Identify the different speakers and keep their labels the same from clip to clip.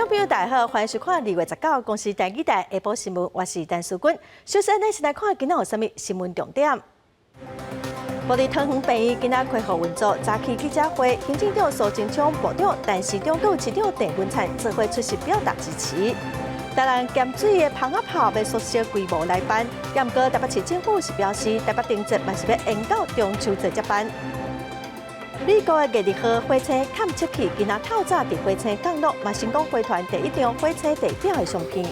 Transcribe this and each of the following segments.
Speaker 1: 眾朋友大家好，歡迎收看2月19公視第二台下晡新聞，我是陳淑君。首先，咱先來看今仔有啥物新聞重點。部立桃園病院今仔恢復運作，早起記者會，行政長蘇貞昌、部長陳時中、閣有市長鄭文燦做伙出席表達支持。台南鹹水的蜂仔炮欲縮小規模來辦，毋過台北市政府是表示，台北燈節嘛是欲延到中秋節才辦。美國的毅力號火星探測器今仔透早佇火星降落，嘛成功回傳第一張火星地表的相片。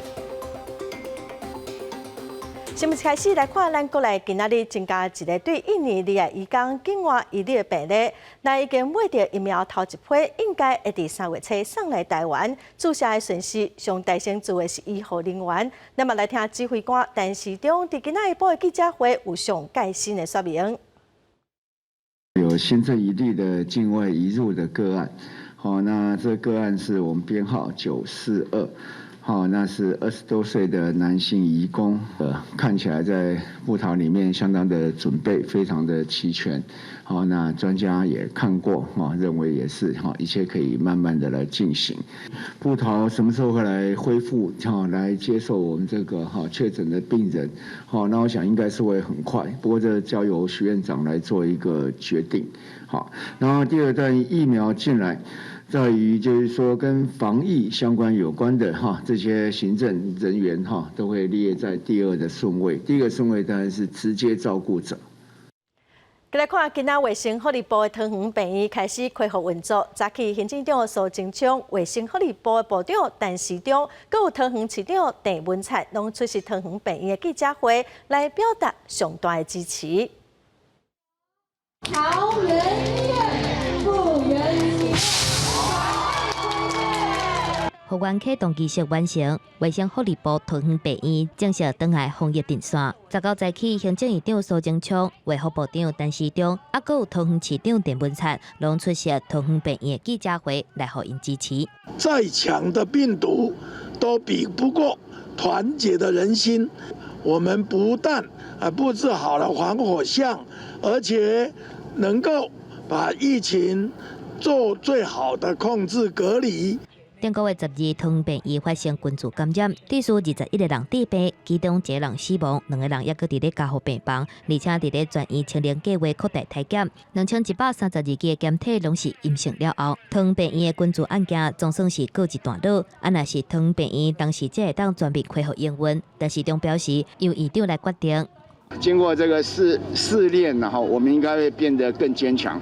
Speaker 1: 新聞開始來看，咱國內今仔日增加一个對印尼來的移工境外移入的病例，那已經買著疫苗頭一批，應該會佇3月初送來台灣。注射的順序上大先注的是醫護人員。那麼來聽指揮官陳時中佇今仔日晡的記者會有上蓋新的說明。
Speaker 2: 有新增一例的境外移入的個案，好，那這個案是我們編號942。好，那是20多歲的男性移工，看起來在部桃裡面相當的準備，非常的齊全。好，那專家也看過，哈，認為也是，哈，一切可以慢慢的來進行。部桃什麼時候會來恢復，哈，來接受我們這個哈確診的病人？好，那我想應該是會很快，不過這交由徐院長來做一個決定。好，然後第二段疫苗進來，在於就是說跟防疫相關有關的哈，這些行政人員哈都會列在第二的順位，第一個順位當然是直接照顧者。
Speaker 1: 來看，今仔衛生福利部的桃園病院開始恢復運作。早起行政長蘇貞昌、衛生福利部的部長陳時中，閣有桃園市長鄭文燦，攏出席桃園病院的記者會，來表達上大的支持。
Speaker 3: 桃園醫院復原。
Speaker 4: 復原啟動儀式完成，衛生福利部桃園病院正式轉來防疫陣線。19早起，行政院長蘇貞昌、衛福部長陳時中，啊，閣有桃園市長鄭文燦，攏出席桃園病院的記者會來予𪜶支持。
Speaker 5: 再強的病毒都比不過團結的人心。我們不但啊佈置好了防火巷，而且能夠把疫情做最好的控制隔離。
Speaker 4: 頂個月12，桃園病院發生群聚感染，至少21個人致病，其中一個人死亡，兩個人猶閣佇咧加護病房，而且佇咧全院清零計劃擴大篩檢，2132支的檢體攏是陰性了後，桃園病院的群聚案件總算是告一段落。啊，若是桃園病院當時才會當全面恢復營運，陳時中表示由院長來決定。
Speaker 2: 經過這個試煉，然後我們應該會變得更堅強。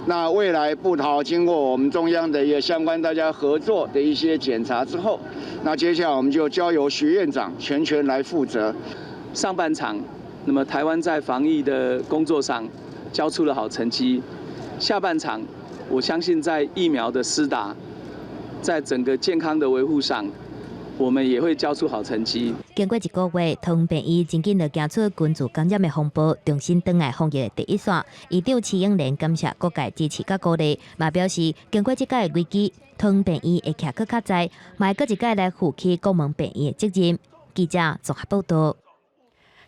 Speaker 2: 那未來部桃經過我們中央的一個相關大家合作的一些檢查之後，那接下來我們就交由徐院長全權來負責。
Speaker 6: 上半場，那麼台灣在防疫的工作上交出了好成績。下半場，我相信在疫苗的施打，在整個健康的維護上，我們也會交出好成績。
Speaker 4: 經過一個月，桃園病院真緊就行出群聚感染的風波，重新轉來防疫的第一線。院長徐英蓮感謝各界支持佮鼓勵，嘛表示經過這屆危機，桃園病院會徛閣較在，嘛會閣一擺來負起國門病院的責任。記者綜合報道。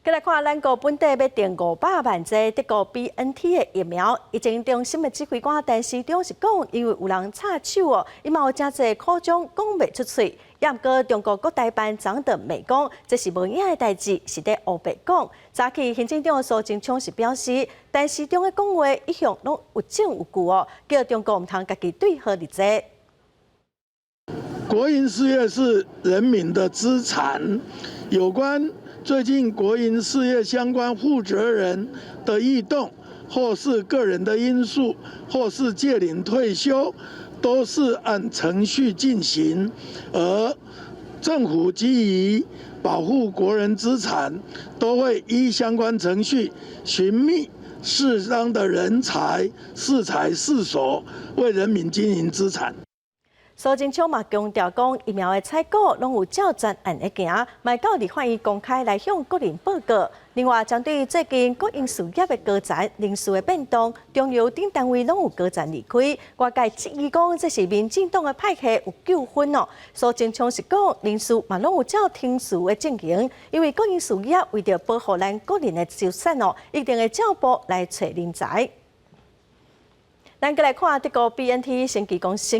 Speaker 1: 閣來看，咱國本地欲訂500萬劑德國 BNT 的疫苗，疫情中心的指揮官陳時中是講，因為有人插手哦，伊嘛有誠濟苦衷講袂出喙。也毋過中國國台辦張德美講，這是無影的代誌，是咧烏白講。早起行政長蘇貞昌是表示，陳時中的講話一向攏有證有據哦，叫中國毋通家己對號入座。
Speaker 5: 國營事業是人民的資產，有關最近國營事業相關負責人的異動，或是個人的因素，或是屆齡退休，都是按程序進行。而政府基於保護國人資產，都會依相關程序尋覓適當的人才、適才適所，為人民經營資產。
Speaker 1: 蘇貞昌嘛強調講，疫苗的採購攏有照專案咧行，嘛會到立法院公開來向國人報告。另外，針對最近國營事業的高層人事的變動，中油等單位攏有高層離開，外界質疑講這是民進黨的派系有糾紛哦。蘇貞昌是講，人事嘛攏有照程序的進行，因為國營事業為著保護咱國人的資產哦，一定會照步來揣人才。咱閣來看德國 BNT 生技公司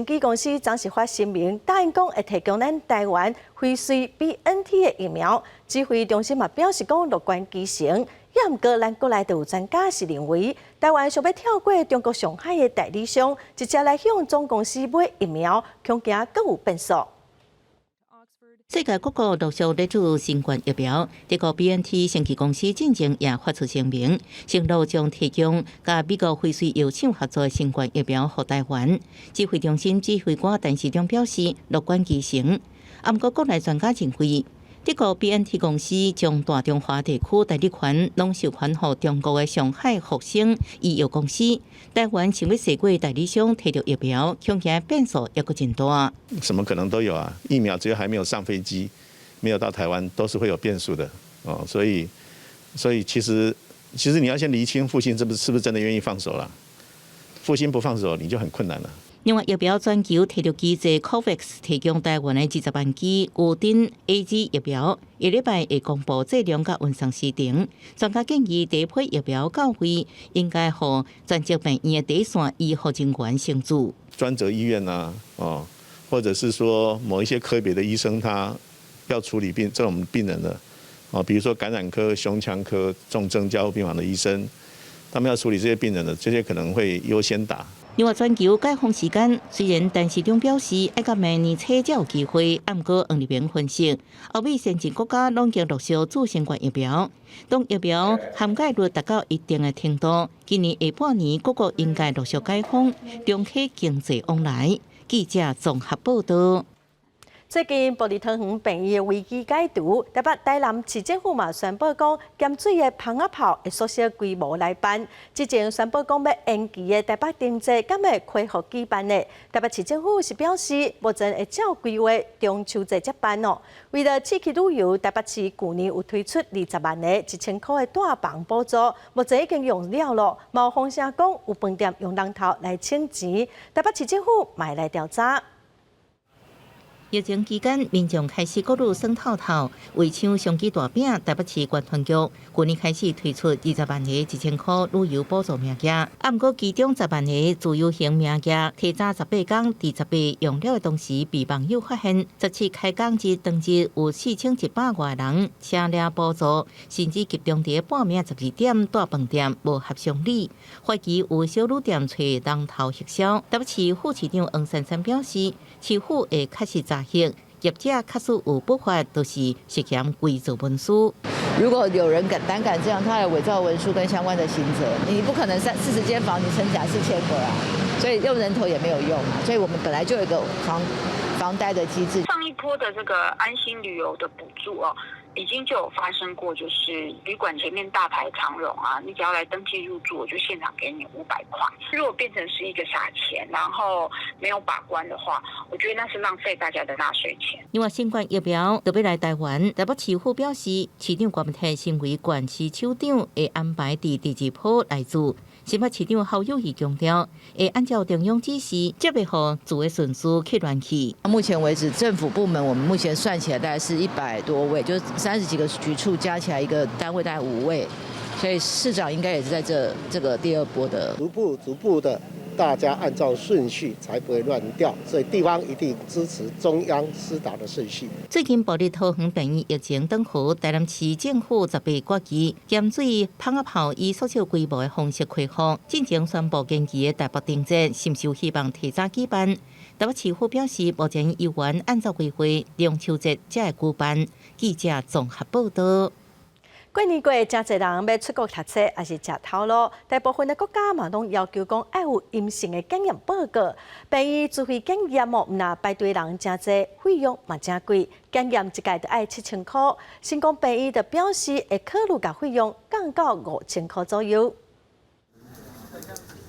Speaker 1: 昨昏發聲明，答應講會提供咱台灣輝瑞 BNT 的疫苗。指揮中心嘛表示講樂觀其成。也毋過咱國內就有專家是認為，台灣想欲跳過中國上海的代理商，直接來向總公司買疫苗，恐驚閣有變數。
Speaker 7: 世界各國陸續咧注新冠疫苗，德國 BNT 生技公司進前也發出聲明，承諾將提供佮美國輝瑞藥廠合作的新冠疫苗予台灣。指揮中心指揮官陳時中表示，樂觀其成。啊，毋過國內專家認為，德國 BNT 公司將大中華地區代理權攏授權予中國的上海復星醫藥公司，台灣想欲踅過代理商提著疫苗，恐驚變數猶閣真大。
Speaker 8: 什麼可能都有啊！疫苗只要還沒有上飛機，沒有到台灣，都是會有變數的哦。所以其實你要先釐清復星是不是真的願意放手了？復星不放手，你就很困難了。
Speaker 7: 另外，疫苗全球提著機制 COVAX 提供台灣的20萬劑牛津 AZ 疫苗，下禮拜會公布劑量佮運送時程。專家建議，第一批疫苗到位，應該予專責病院的第一線醫護人員先注。
Speaker 8: 專責醫院啊，哦，或者是說某一些科別的醫生，他要處理病這種病人的，哦，比如說感染科、胸腔科、重症加護病房的醫生，他們要處理這些病人的，這些可能會優先打。
Speaker 7: 另外，全球解封時間雖然陳時中表示愛到明年初才有機會，毋過黃立明分析，歐美先進國家攏已經陸續注新冠疫苗，當疫苗涵蓋率達到一定的程度，今年下半年各國應該陸續解封，重啟經濟往來。記者綜合報道。
Speaker 1: 最近，埔里桃園病院的危機解除，台北台南市政府嘛宣布講，鹹水的蜂仔炮會縮小規模來辦。之前宣布講欲延期的台北燈節，敢會恢復舉辦呢？台北市政府是表示，目前會照規劃中秋節才辦哦。為了刺激旅遊，台北市舊年有推出20萬个1000箍的住房補助，目前已經用了囉。嘛有風聲講有飯店用人頭來請錢，台北市政府嘛來調查。
Speaker 7: 疫情期間，民眾開始閣愈耍透透，為搶商機大餅，台北市觀光局去年開始推出20萬个1000箍旅遊補助名額，啊，毋過其中10萬个自由行名額，提早18天，佇18用了的同時，被網友發現，17開工日當日有4100外人請領補助，甚至集中佇半暝12點蹛飯店，無合常理，懷疑有小旅店揣人頭行銷。台北市副市長黃珊珊表示，市府會確實查核，業者確實有不法，就是涉嫌偽造文書。
Speaker 9: 如果有人敢膽敢這樣，他有偽造文書跟相關的刑責，你不可能三四十間房你成假4000個啊，所以用人頭也沒有用嘛。所以我們本來就有一個防呆的機制。
Speaker 10: 上一波的這個安心旅遊的補助哦，已經就有發生過，就是旅館前面大排長龍啊，你只要來登記入住，我就現場給你500塊。如果變成是一個撒錢，然後沒有把關的話，我覺得那是浪費大家的納稅錢。
Speaker 7: 另外，新冠疫苗特別來台灣，台北市府表示，市長郭文泰身為縣市首長，會安排佇第二波來注。新北市長侯友宜強調，會按照中央指示，接予注的順序去聯繫。
Speaker 9: 目前為止，政府部門我們目前算起來大概是100多位，就是30幾個局處加起來一個單位大概5位，所以市長應該也是在這個第二波的。
Speaker 11: 逐步逐步的，大家按照順序才不會亂掉，所以地方一定支持中央施打的順序。
Speaker 7: 最近，埔里桃園病院疫情轉好，台南市政府18決議，鹹水蜂仔炮以縮小規模的方式開放，進前宣布延期的台北燈節，是毋是有希望提早舉辦？台北市府表示，目前猶原按照規劃，中秋節才會舉辦。記者綜合報道。
Speaker 1: 過年過，誠濟人欲出國讀冊，抑是食頭路。大部分的國家嘛，攏要求講愛有陰性的檢驗報告。病院自費檢驗哦，毋但排隊人誠濟，費用嘛誠貴。檢驗一擺著愛7000箍。新光病院就表示，會考慮共費用降到5000箍左右。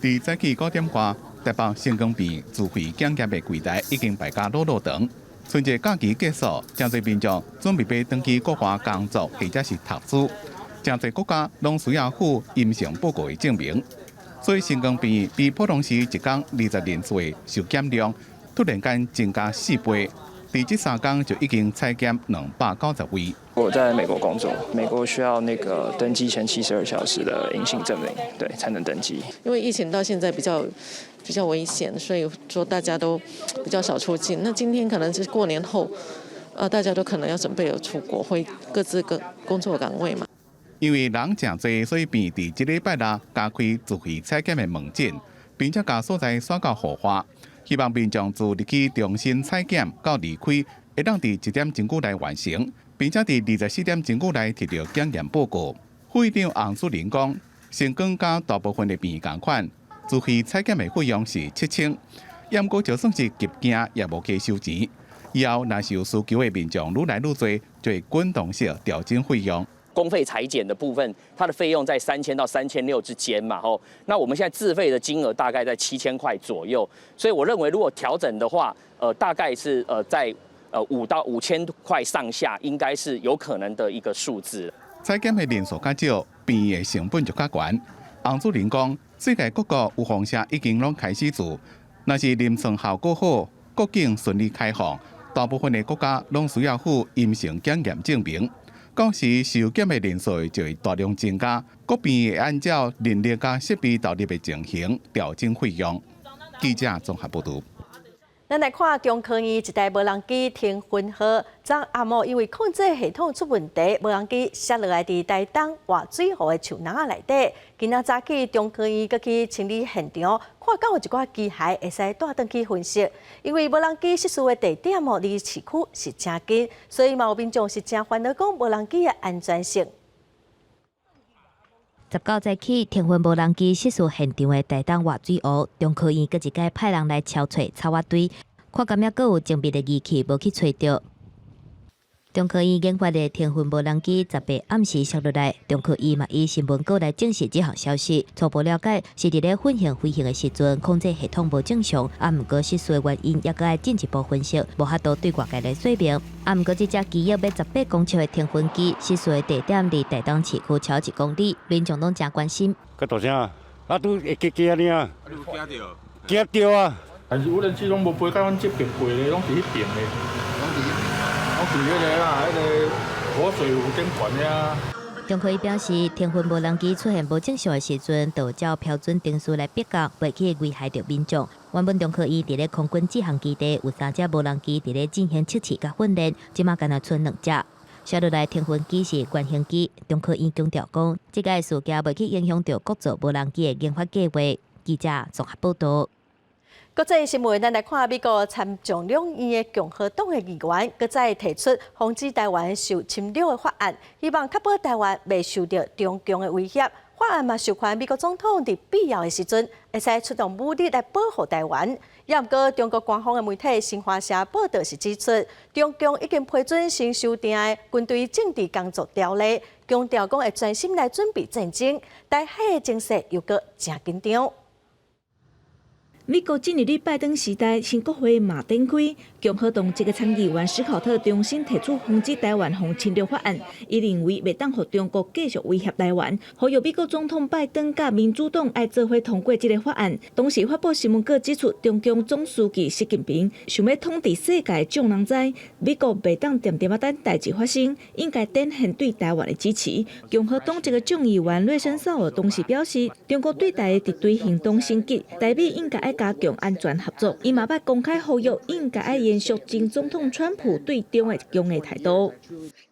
Speaker 12: 佇早起5點外，台北新光病院自費檢驗的櫃台已經排甲老老長。春節假期結束，誠濟民眾準備欲轉去國外工作或者是讀書，誠濟國家攏需要附陰性報告的證明。所以新光病院比普通時一工20人次的受檢量，突然間增加4倍。佇這三工就已經採檢290位。
Speaker 13: 我在美國工作，美國需要那個登機前72小時的陰性證明，對，才能登機。
Speaker 14: 因為疫情到現在比較危險，所以說大家都比較少出境。那今天可能是過年後，大家都可能要準備有出國，回各自個工作崗位嘛。
Speaker 12: 因為人誠濟，所以病院佇這禮拜六加開自費採檢的門診，並且共所在徙到雨化，希望民眾自入去中心採檢到離開，會當佇一點鐘內完成，並且佇24點鐘內提著檢驗報告。副院長洪淑玲講，成光佮大部分的病院仝款，自費採檢的費用是7000，毋過就算是急件也無加收錢。以後若是有需求的民眾愈來愈濟，就會滾動式調整費用。
Speaker 15: 公費採檢的部分，它的費用在3000到3600之間嘛，吼。那我們現在自費的金額大概在7000塊左右，所以我認為如果調整的話，大概是在5到5000塊上下，應該是有可能的一個數字。
Speaker 12: 採檢的人數較少，病院的成本就較懸。洪主任講，世界各國有風險已經攏開始做，若是臨床效果好，國境順利開放，大部分的國家攏需要附陰性檢驗證明。到時受檢的人數就會大量增加，各病院會按照人力佮設備投入的情形調整費用。記者綜合報導。
Speaker 1: 咱來看中科院一台無人機騰雲號，昨暗暝因為控制系統出問題，無人機摔落來佇台東活水湖的樹林仔內底。今仔早起中科院閣去清理現場，看敢有一寡機械會使帶轉去分析。因為無人機失事的地點哦，離市區是誠近，所以嘛有民眾是誠煩惱，講無人機的安全性。
Speaker 4: 19早起，騰雲無人機失事現場的台東活水湖，中科院閣一擺派人來敲揣草仔堆，看敢猶閣有精密的儀器無去揣著。中科院研發的騰雲無人機18暗時摔落來，中科院嘛以新聞稿來證實這項消息。初步了解是佇咧訓練飛行的時陣，控制系統無正常，啊，毋過失事的原因猶閣愛進一步分析，無法度對外界來說明。啊，毋過這隻機翼欲18公尺的騰雲機失事的地點離台東市區超1公里，民眾攏誠關心。
Speaker 16: 較大聲，啊，拄會驚驚爾。
Speaker 17: 你有驚著？
Speaker 16: 驚著啊！
Speaker 17: 但是無人機攏無飛到阮這邊飛咧，攏佇彼邊咧。攏佇彼個啦，彼個活水湖頂懸遐。
Speaker 4: 中科院表示，騰雲無人機出現無正常的時陣，就照標準程序來逼降，袂去危害著民眾。原本中科院佇咧空軍志航基地有三隻無人機佇咧進行測試佮訓練，這馬干焦賰兩隻。摔落來騰雲機是原型機，中科院強調講，這個事件袂去影響著國造無人機的研發計劃。記者綜合報導。
Speaker 1: 國際新聞，咱來看美國參眾兩院的共和黨的議員，閣再提出防止台灣受侵略的法案，希望確保台灣袂受著中共的威脅。法案嘛授權美國總統佇必要的時陣，會使出動武力來保護台灣。也毋過，中國官方的媒體新華社報道是指出，中共已經批准新修訂的軍隊政治工作條例，強調講會專心來準備戰爭，台海的情勢猶閣誠緊張。
Speaker 18: 美國進入拜登時代，新國會嘛展開，共和黨籍的參議員史考特重新提出防止台灣予侵略法案，伊認為袂當予中國繼續威脅台灣，呼籲美國總統拜登佮民主黨愛做伙通過這个法案。同時發布新聞稿指出，中共總書記習近平想欲統治世界，眾人知，美國袂當恬恬仔等代誌發生，應該展現對台灣的支持。共和黨籍的眾議員瑞森紹爾當時表示，中國對台的敵對行動升級，台美應該愛加強安全合作。伊嘛捌公開呼籲，應該愛延續前總統川普對中的強硬態度。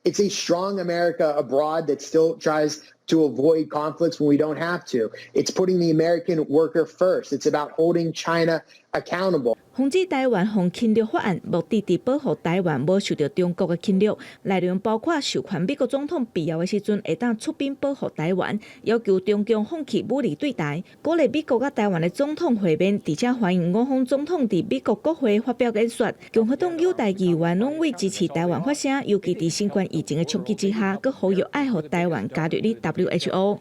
Speaker 19: It's a strong America abroad that still tries to avoid conflicts when we don't have to. It's putting the American worker first. It's about holding China accountable.
Speaker 18: 防止台灣予侵略法案，目的佇保護台灣無受著中國的侵略。內容包括授權美國總統必要的時陣會當出兵保護台灣，要求中共放棄武力對台，鼓勵美國佮台灣的總統會面，而且歡迎我方總統佇美國國會發表演說。共和黨友台議員攏為支持台灣發聲，尤其佇新冠疫情的衝擊之下，閣呼籲愛予台灣加入佇 WHO。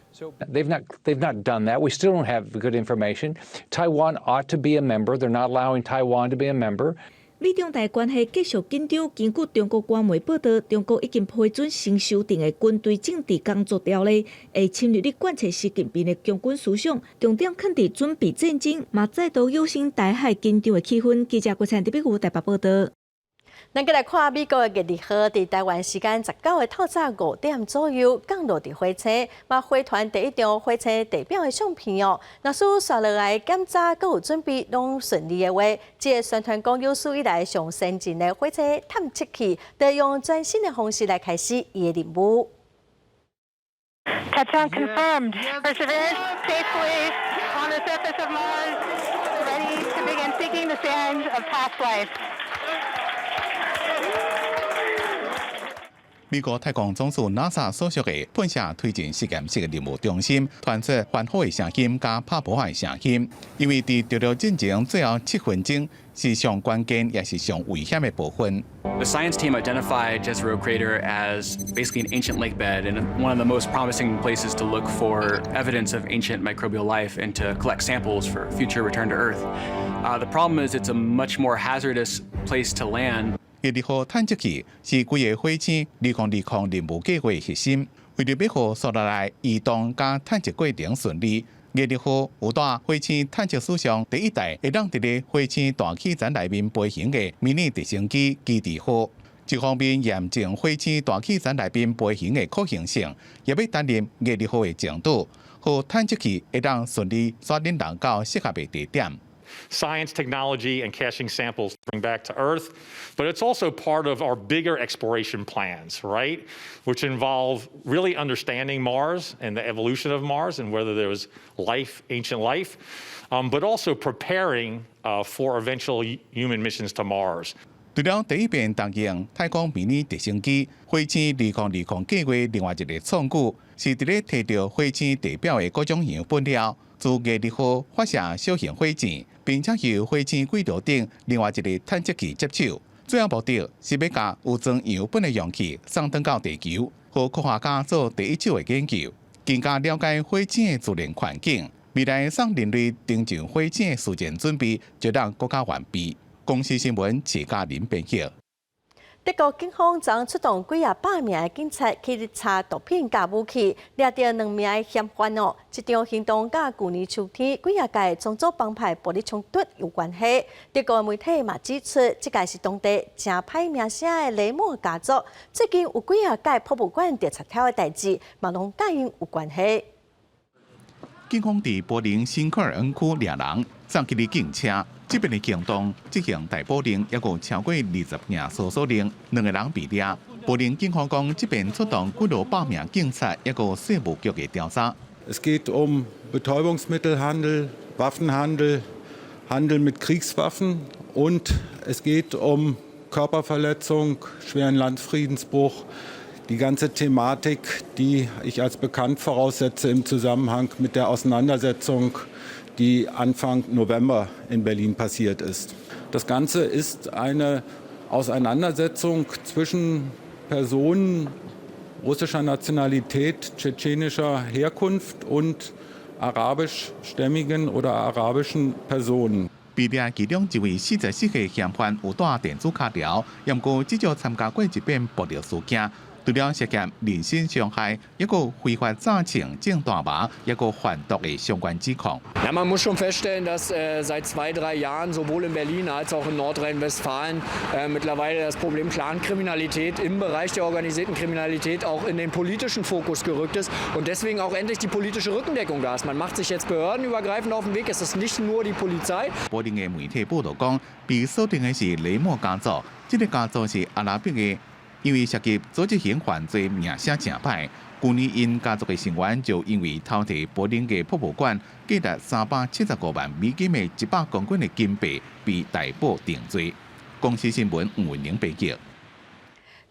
Speaker 20: They've not done that. We still don't have good information. Taiwan ought to be a member. They're not allowing Taiwan to be a member.
Speaker 18: 美中台關係繼續緊張。根據中國官媒報道，中國已經批准新修訂的軍隊政治工作條例，會深入咧貫徹習近平的強軍思想，重點囥佇準備戰爭，嘛再度誘生台海緊張的氣氛。記者郭燦特別有台北報道。
Speaker 1: 咱閣來看美國的毅力號，佇台灣時間19的透早5點左右降落佇火星，嘛回傳第一張火星地表的相片哦。若是紲落來檢查閣有準備攏順利的話，這個宣傳講有史以來上先進的火星探測器，會用全新的方式來開始伊的任務。
Speaker 21: Touchdown confirmed. Perseverance safely on the surface of Mars, ready to begin seeking the sands of past life.
Speaker 12: 美國太空總署 NASA 所屬的噴射推進實驗室的任務中心傳出歡呼的聲音佮拍噗仔的聲音，因為佇著陸進前最後7分鐘是上關鍵也是上危險的部分。
Speaker 22: The science team identified Jezero Crater as basically an ancient lake bed and one of the most promising places to look for evidence of ancient microbial life and to collect samples for future return to Earth. The problem is it's a much more hazardous place to land.
Speaker 12: 毅力號探測器是規个火星2020任務計畫核心，為著欲予紲落來移動佮探測過程順利，毅力號有帶火星探測史上第一台會當佇咧火星大氣層內面飛行的迷你直升機基地號。一方面驗證火星大氣層內面飛行的可行性，也欲擔任毅力號的前導，予探測器會當順利帶領人到適合的地點。
Speaker 23: Science, technology, and caching samples to bring back to Earth. But it's also part of our bigger exploration plans, right? Which involve really understanding Mars and the evolution of Mars and whether there was life, ancient life, but also preparing for eventual human missions to Mars.
Speaker 12: 除了第一遍動用太空迷你直升機，火星2020計畫另外一个創舉，是佇咧提著火星地表的各種樣本了，自毅力號發射小型火箭，並且由火星軌道頂另外一个探測器接手。主要目的是欲共有裝樣本的容器送轉到地球，予科學家做第一手的研究，更加了解火星的自然環境。未來送人類登上火星的事前準備，就當閣較完備。公視新聞齊嘉林編譯。
Speaker 1: 德國警方昨出動幾仔百名的警察去查毒品佮武器，掠著兩名的嫌犯哦。這場行動佮舊年秋天幾仔屆種族幫派暴力衝突有關係。德國媒體嘛指出，這个是當地誠歹名聲的雷莫家族，最近有幾仔屆博物館著賊偷的代誌，嘛攏佮𪜶有關係。
Speaker 12: 警方佇柏林新克爾恩區掠人，送去警車。這遍的行動執行逮捕令，抑閣超過20件搜索令，兩个人被掠。柏林警方講，這遍出動幾落百名警察，抑閣稅務局的調查。
Speaker 24: Es geht um Betäubungsmittelhandel, Waffenhandel, Handel mit Kriegswaffen und es geht um Körperverletzung, schweren Landfriedensbruch. Die ganze Thematik, die ich als bekannt voraussetze im Zusammenhang mit der Auseinandersetzung, die Anfang November in Berlin passiert ist. Das Ganze ist eine Auseinandersetzung zwischen Personen russischer Nationalität, tschetschenischer Herkunft und arabischstämmigen oder arabischen Personen.
Speaker 12: 被掠其中一位44歲嫌犯有帶電子卡條，毋過至少參加過一遍暴力事件，除了涉嫌人身傷害，抑閣非法詐請種大麻，抑閣販毒的相關指控。
Speaker 25: Ja, man muss schon feststellen, dass seit 2, 3 Jahren sowohl in Berlin als auch in Nordrhein-Westfalen mittlerweile das Problem Clankriminalität im Bereich der organisierten Kriminalität auch in den politischen Fokus gerückt ist und deswegen auch endlich die politische Rückendeckung da ist. Man macht sich jetzt behördenübergreifend auf den Weg. Es ist nicht nur die Polizei.
Speaker 12: 柏林的媒體報導講，被鎖定的是雷莫家族，這个家族是阿拉伯的，因為涉及組織型犯罪，名聲誠歹。舊年𪜶家族的成員就因為偷提柏林的博物館價值375萬美金的100公斤的金幣被逮捕定罪。公視新聞吳文玲編輯。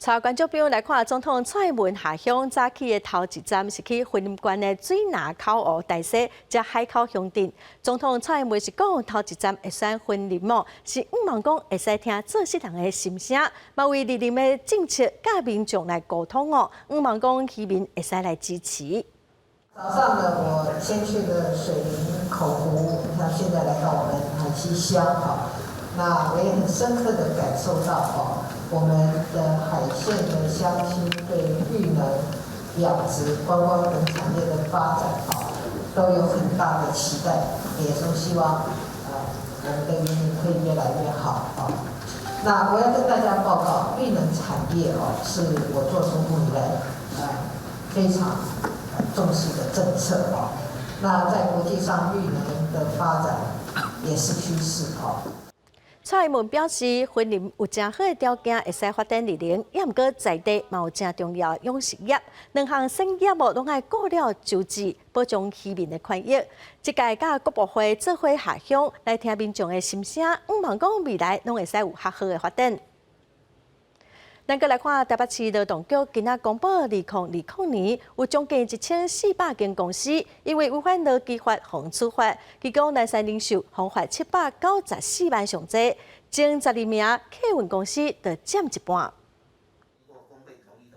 Speaker 1: 帶觀眾朋友來看，總統蔡英文下鄉早起的頭一站是去雲林縣的水林口湖大溪這海口鄉鎮。總統蔡英文是講頭一站會選雲林哦，是向望講會使聽做事人的心聲，嘛為離任的政策佮民眾來溝通哦，向望講漁民會使來支持。
Speaker 26: 早上呢，我先去了水林口湖，你看現在來到我們海溪鄉哈，那我也很深刻的感受到哦，我們的海線的鄉親對綠能、養殖、觀光等產業的發展啊，都有很大的期待，也都希望我們的漁民可以越來越好啊。那我要跟大家報告，綠能產業哦，是我做總統以來，非常重視的政策哦。那在國際上，綠能的發展也是趨勢哦。
Speaker 1: 蔡英文表示，雲林有誠好的條件，會使發展綠能，也毋過在地嘛有誠重要的養殖業，兩項產業無攏愛顧了周至，保障漁民的權益。這屆佮國博會做伙下鄉來聽民眾的心聲，向望講未來攏會使有較好的發展。咱閣來看台北市勞動局今仔公布，2020年有將近1400間公司因為違反勞基法予處罰，其中南山人壽予罰794萬上濟，前12名客運公司就佔一半。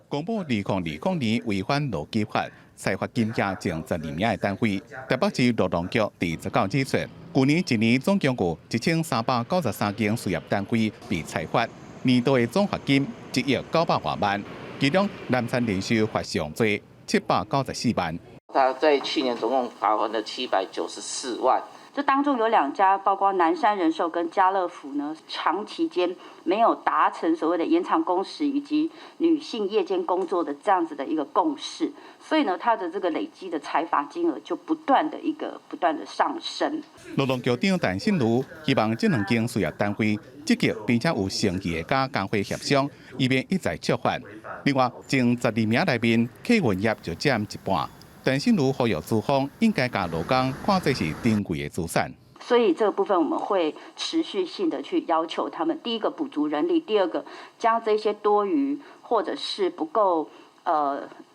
Speaker 12: 公布2020年違反勞基法裁罰金額前12名的單位，台北市勞動局佇19指出，舊年一年總共有1393間事業單位被裁罰。年度的總罰金1億900外萬，其中南山人壽罰上濟794萬。
Speaker 2: 他在去年總共罰鍰了794萬。
Speaker 3: 這當中有兩家，包括南山人壽跟家樂福呢，長期間沒有達成所謂的延長工時以及女性夜間工作的這樣子的一個共識，所以呢，它的這個累積的裁罰金額就不斷的一個不斷的上升。
Speaker 12: 勞動局長陳信如希望這兩間事業單位積極並且有誠意的佮工會協商，以免一再觸法。另外，前12名內面客運業就佔一半。陳信如呼籲資方應該共勞工看作是珍貴的資產。
Speaker 3: 所以這個部分我們會持續性的去要求他們：第一個補足人力，第二個將這些多餘或者是不夠，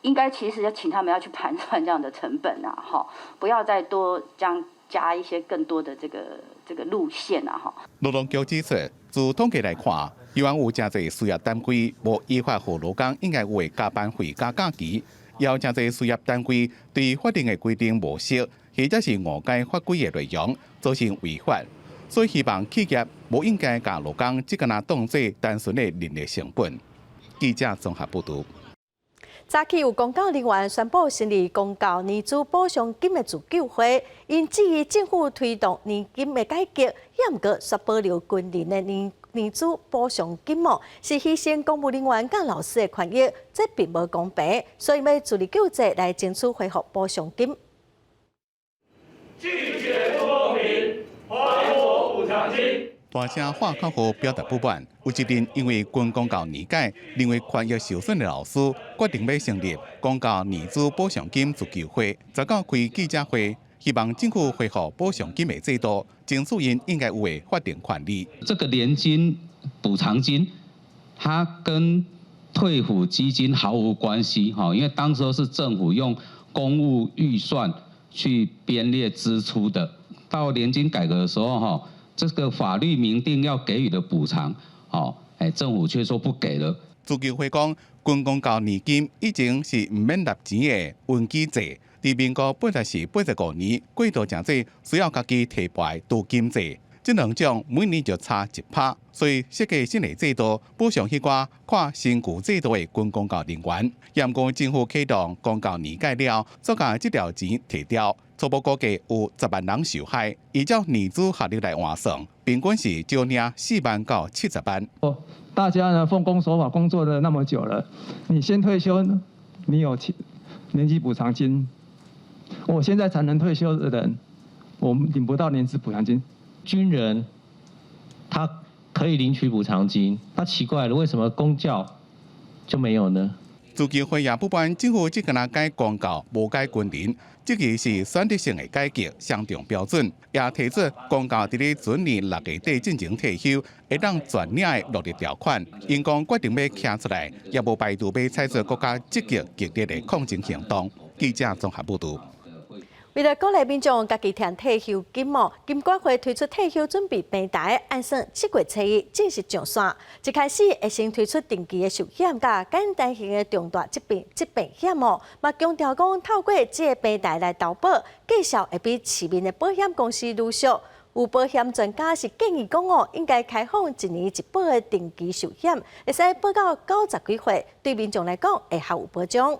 Speaker 3: 應該其實要請他們要去盤算這樣的成本啊，哈，不要再多將加一些更多的這個路線啊，哈。
Speaker 12: 勞動局指出，自統計來看，猶原有誠濟事業單位無依法予勞工應該有的加班費佮假期。也有誠濟事業單位對法定的規定無視，或者是誤解法規的內容，造成違法。所以希望企業無應該共勞工只干焦當做單純的人力成本。記者綜合報導。
Speaker 1: 早起有公教人員宣布成立公教年資補償金的自救會，𪜶質疑政府推動年金的改革，也毋過煞保留軍人的年資補償金哦，是犧牲公務人員佮老師的權益，這並無公平，所以欲自力救濟來爭取恢復補償金。
Speaker 5: 拒絕不公平，還我補償金。
Speaker 12: 大聲喊口號表達不滿，有一陣因為軍公教年改，認為權益受損的老師，決定欲成立公教年資補償金自救會，19開記者會，希望政府恢復補償金的制度，爭取𪜶應該有的法定權利。
Speaker 6: 這個年金補償金，它跟退撫基金毫無關係，哈，因為當時候是政府用公務預算去編列支出的。到年金改革的時候，哈。這個法律明定要給予的補償，哦，哎，政府卻說不給了。
Speaker 12: 自救會講，軍公教年金以前是毋免納錢的穩基制，佇民國84、85年過度誠濟需要家己提撥鐸金制，這兩種每年就差1%，所以設計新的制度補償彼寡看身軀制度的軍公教人員。毋過政府啟動公教年改了，煞共這條錢提掉。初步估計有10萬人受害，依照年資學歷來換算，平均是少領4萬到70萬。
Speaker 8: 大家呢奉公守法工作了那麼久了，你先退休，你有年資補償金；我現在才能退休的人，我們領不到年資補償金。
Speaker 10: 軍人他可以領取補償金，那奇怪了，為什麼公教就沒有呢？
Speaker 12: 自救會也不滿政府只干焦改公教，無改軍人，這個是選擇性的改革，雙重標準，也提出公教佇咧准年6月底進前退休，會當全領的落實條款。𪜶講決定欲徛出來，也無排除欲採取閣較積極激烈的抗爭行動。記者綜合報導。
Speaker 1: 為了鼓勵民眾家己賺退休金哦，金管會推出退休準備平台，按算7月初1正式上線。一開始會先推出定期的壽險，佮簡單型的重大疾病險哦，嘛強調講透過這个平台來投保，價數會比市面的保險公司愈俗。有保險專家是建議講哦，應該開放一年一保的定期壽險，會使保到90幾歲，對民眾來講會較有保障。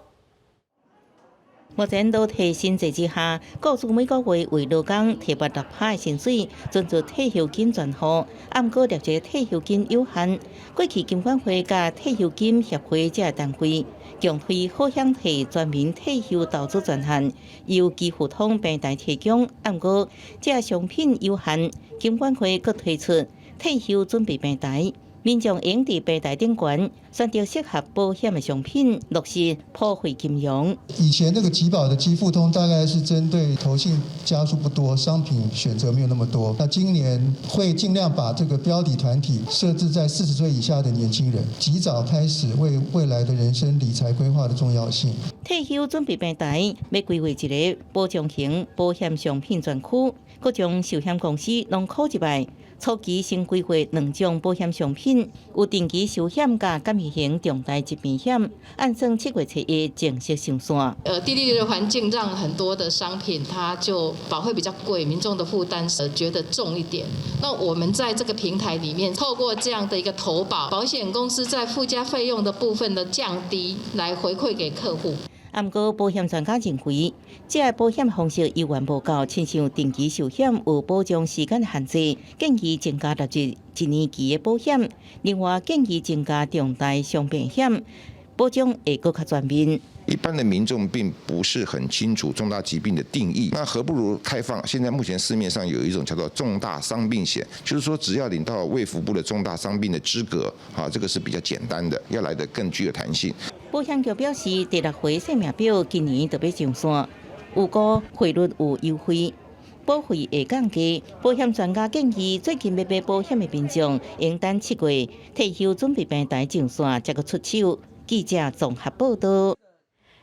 Speaker 7: 目前勞退新制之下，雇主每個月為勞工提撥6%的薪水，存做退休金專戶。啊，毋過納這退休金有限。過去金管會佮退休金協會這个單位，共推好享退全民退休投資專案，由基富通平台提供。啊，毋過這个商品有限，金管會閣推出退休準備平台。民眾會用佇平台頂懸選擇適合保險的商品，落實普惠金融。
Speaker 9: 以前那個集保的基富通大概是針對投信家數不多，商品選擇沒有那麼多。那今年會盡量把這個標的團體設置在40歲以下的年輕人，及早開始為未來的人生理財規劃的重要性。
Speaker 7: 退休準備平台欲規劃一个保障型保險商品專區，各種壽險公司攏考入來。初期先規劃兩種保險商品，有定期壽險佮簡易型重大疾病險，按算7月初一正式上線。
Speaker 11: 低利率的環境讓很多的商品它就保費比較貴，民眾的負擔是覺得重一點。那我們在這個平台裡面，透過這樣的一個投保，保險公司在附加費用的部分的降低，來回饋給客戶。
Speaker 7: 啊，毋過保險專家認為，這个保險方式猶原無夠，親像定期壽險有保障時間限制，建議增加納入一年期的保險。另外建議增加重大傷病險，保障會閣較全面。
Speaker 13: 一般的民眾並不是很清楚重大疾病的定義，那何不如開放？現在目前市面上有一種叫做重大傷病險，就是說只要領到衛福部的重大傷病的資格，啊，這個是比較簡單的，要來得更具有彈性。
Speaker 7: 保險局表示，第六回生命表今年就欲上線，預估匯率有優惠，保費會降低。保險專家建議，最近欲買保險的民眾，應等7月退休準備平台上線，才閣出手。記者綜合報道。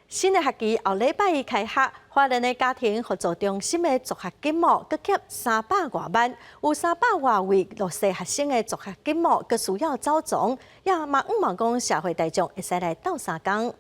Speaker 1: 新的學期後禮拜一開學，花蓮的家庭互助中心的助學金哦，閣欠300外萬，有300外位弱勢學生的助學金哦，閣需要走傱，也嘛向望講社會大眾會使來鬥相共。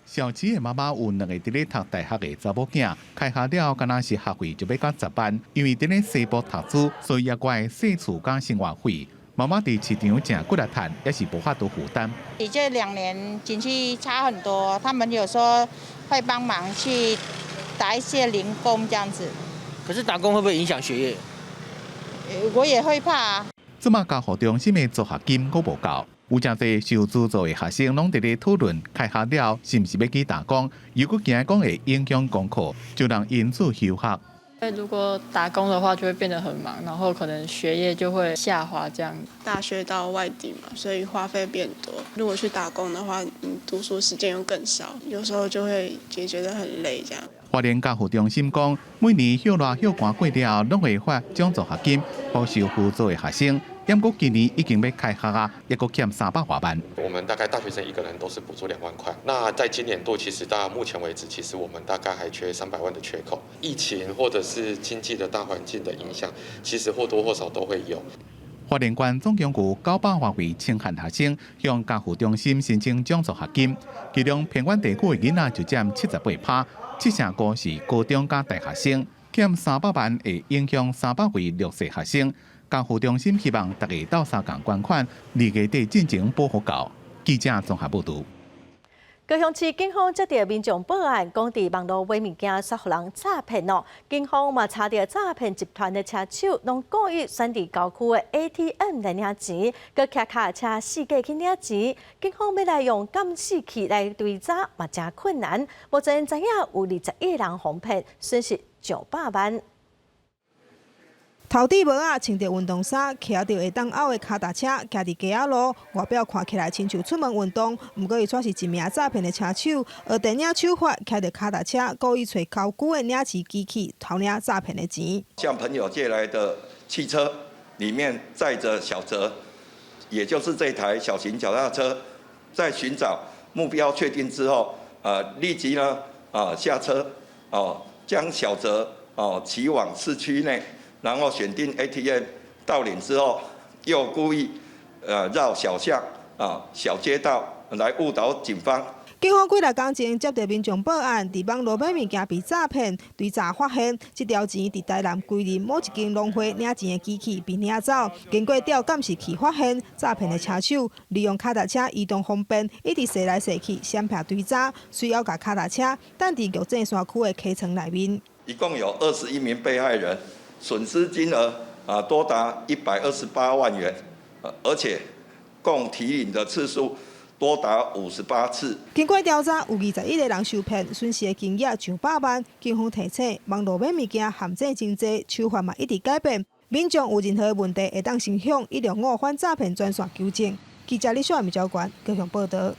Speaker 12: 小琪的媽媽有兩個佇咧讀大學的查某囝，開學了敢若是學費就欲到10萬，因為佇咧西部讀書，所以也閣愛踅厝佮生活費。媽媽佇市場誠骨力趁，也是無法度負擔。
Speaker 14: 你這2年經濟差很多，他們有時候會幫忙去打一些零工這樣子。
Speaker 15: 可是打工會不會影響學業？
Speaker 14: 我也會怕啊。
Speaker 12: 這馬家護中心的助學金閣無夠，有誠濟受資助的學生攏佇咧討論，開學了是毋是欲去打工？如果驚講會影響功課，就人因此休學。
Speaker 27: 如果打工的話，就會變得很忙，然後可能學業就會下滑。這樣。
Speaker 28: 大學到外地嘛，所以花費變多。如果去打工的話，你讀書時間又更少，有時候就會也覺得很累。這樣。
Speaker 12: 花蓮家護中心講，每年歇熱歇寒過了，攏會發獎助學金，予受資助的學生。毋過今年已經欲開學啊，猶閣欠300外萬。
Speaker 29: 我們大概大學生一個人都是補助2萬塊。那在今年度，其實到目前為止，其實我們大概還缺300萬的缺口。疫情或者是經濟的大環境的影響，其實或多或少都會有。
Speaker 12: 花蓮縣總共有900外位清寒學生向家護中心申請獎助學金，其中偏遠地區的囡仔就佔78%，75%是高中佮大學生，欠300萬會影響300位弱勢學生。家護中心希望大家鬥相共捐款，2月底進前補予夠。記者綜合報導。
Speaker 1: 高雄市警方接到民眾報案，講佇網路買物件煞予人詐騙哦。警方嘛查著詐騙集團的車手，攏故意選佇郊區的 ATM 來領錢，閣騎跤車四界去領錢。警方欲來用監視器來追查，嘛誠困難。目前知影有21人予騙，損失上百萬。
Speaker 30: 頭戴帽仔，穿著運動衫，騎著會當拗的跤踏車，行佇街仔路，外表看起來親像出門運動，毋過伊卻是一名詐騙的車手，學電影手法，騎著跤踏車，故意揣郊區的領錢機器偷領詐騙的錢。
Speaker 31: 向朋友借來的汽車裡面載著小澤，也就是這台小型腳踏車，在尋找目標確定之後，立即呢，下車，哦，將小澤哦騎往市區內。然後選定 ATM 盜領之後，又故意繞小巷啊小街道來誤導警方。
Speaker 30: 警方幾若工前接著民眾報案，佇網路買物件被詐騙，追查發現，這條錢佇台南歸仁某一間農會領錢的機器被領走。經過調監視器發現，詐騙的車手利用跤踏車移動方便，一直踅來踅去，閃避追查，隨後共跤踏車擋佇玉井山區的溪床內面。
Speaker 31: 一共有21名被害人，損失金額多達128萬元，而且共提領的次數多達58次。
Speaker 30: 經過調查，有21個人受騙，損失的金額上百萬。警方提醒，網路買物件陷阱真濟，手法嘛一直改變。民眾有任何問題，會當先向165反詐騙專線求證。記者李小敏交關高雄報導。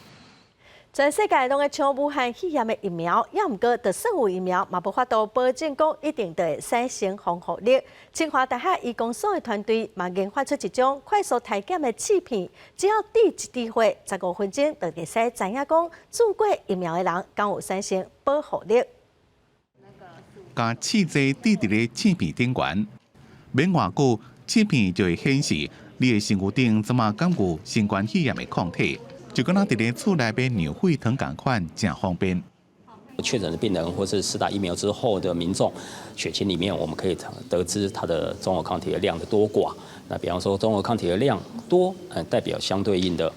Speaker 1: 全世界攏咧搶武漢肺炎的疫苗，猶毋過，就算有疫苗，嘛無法度保證講一定會產生防護力。清華大學醫工所的團隊嘛研發出一種快速篩檢的試片，只要滴一滴血，15分鐘就會使知影講注過疫苗的人敢有產生保護力。
Speaker 12: 共試劑滴佇咧試片頂懸，免偌久，試片就會顯示你的身軀頂這馬敢有新冠肺炎的抗體。就敢若佇咧厝內買牛血湯仝款，誠方便。
Speaker 4: 確診的病人或是施打疫苗之後的民眾血清裡面，我們可以得知他的中和抗體的量的多寡。那比方說中和抗體的量多，代表相對應的，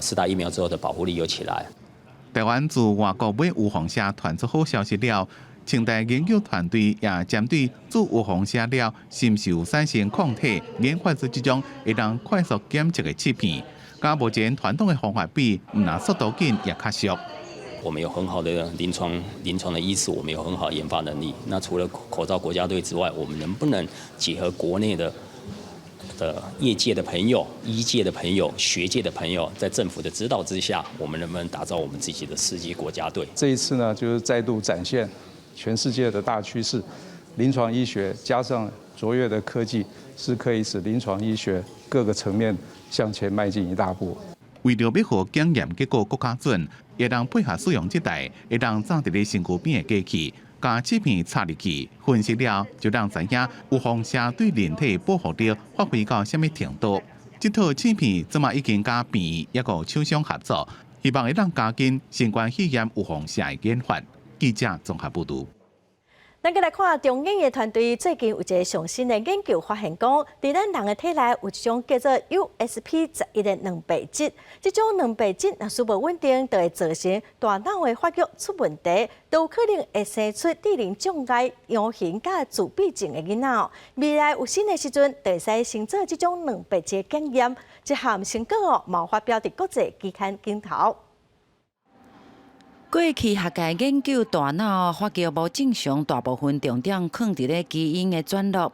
Speaker 4: 施打疫苗之後的保護力有起來。
Speaker 12: 台灣自外國買預防射傳出好消息了，清大研究團隊也針對注預防射了，是毋是有產生抗體，研發出這種會當快速檢測的試片。佮目前傳統的方法比，毋但速度緊，也較俗。
Speaker 4: 我們有很好的臨床的醫師，我們有很好的研發能力。那除了口罩國家隊之外，我們能不能結合國內的業界的朋友、醫界的朋友、學界的朋友，在政府的指導之下，我們能不能打造我們自己的試劑國家隊？
Speaker 16: 這一次呢，就是再度展現全世界的大趨勢，臨床醫學加上卓越的科技，是可以使臨床醫學各個層面向前邁進一大步。
Speaker 12: 為著欲予檢驗結果閣較準，會當配合使用這台會當紮佇咧身軀邊的機器，共試片插入去，分析了就當知影預防射對人體保護力發揮到啥物程度。這套試片這馬已經佮病院抑閣廠商合作，希望會當加緊新冠肺炎預防射的研發。記者綜合報導。
Speaker 1: 咱閣來看中研的團隊最近有一个上新的研究發現，講佇咱人的體內有一種叫做 USP 11的蛋白質，這種蛋白質若是無穩定，就會造成大腦的發育出問題，都有可能會生出智能障礙、陽型佮自閉症的囡仔。未來有新的時陣，就會使先做這種蛋白質檢驗，這項成果哦，嘛發表佇國際期刊頂頭。
Speaker 17: 過去學界研究大腦發育無正常，大部分重點囥佇咧基因的轉錄，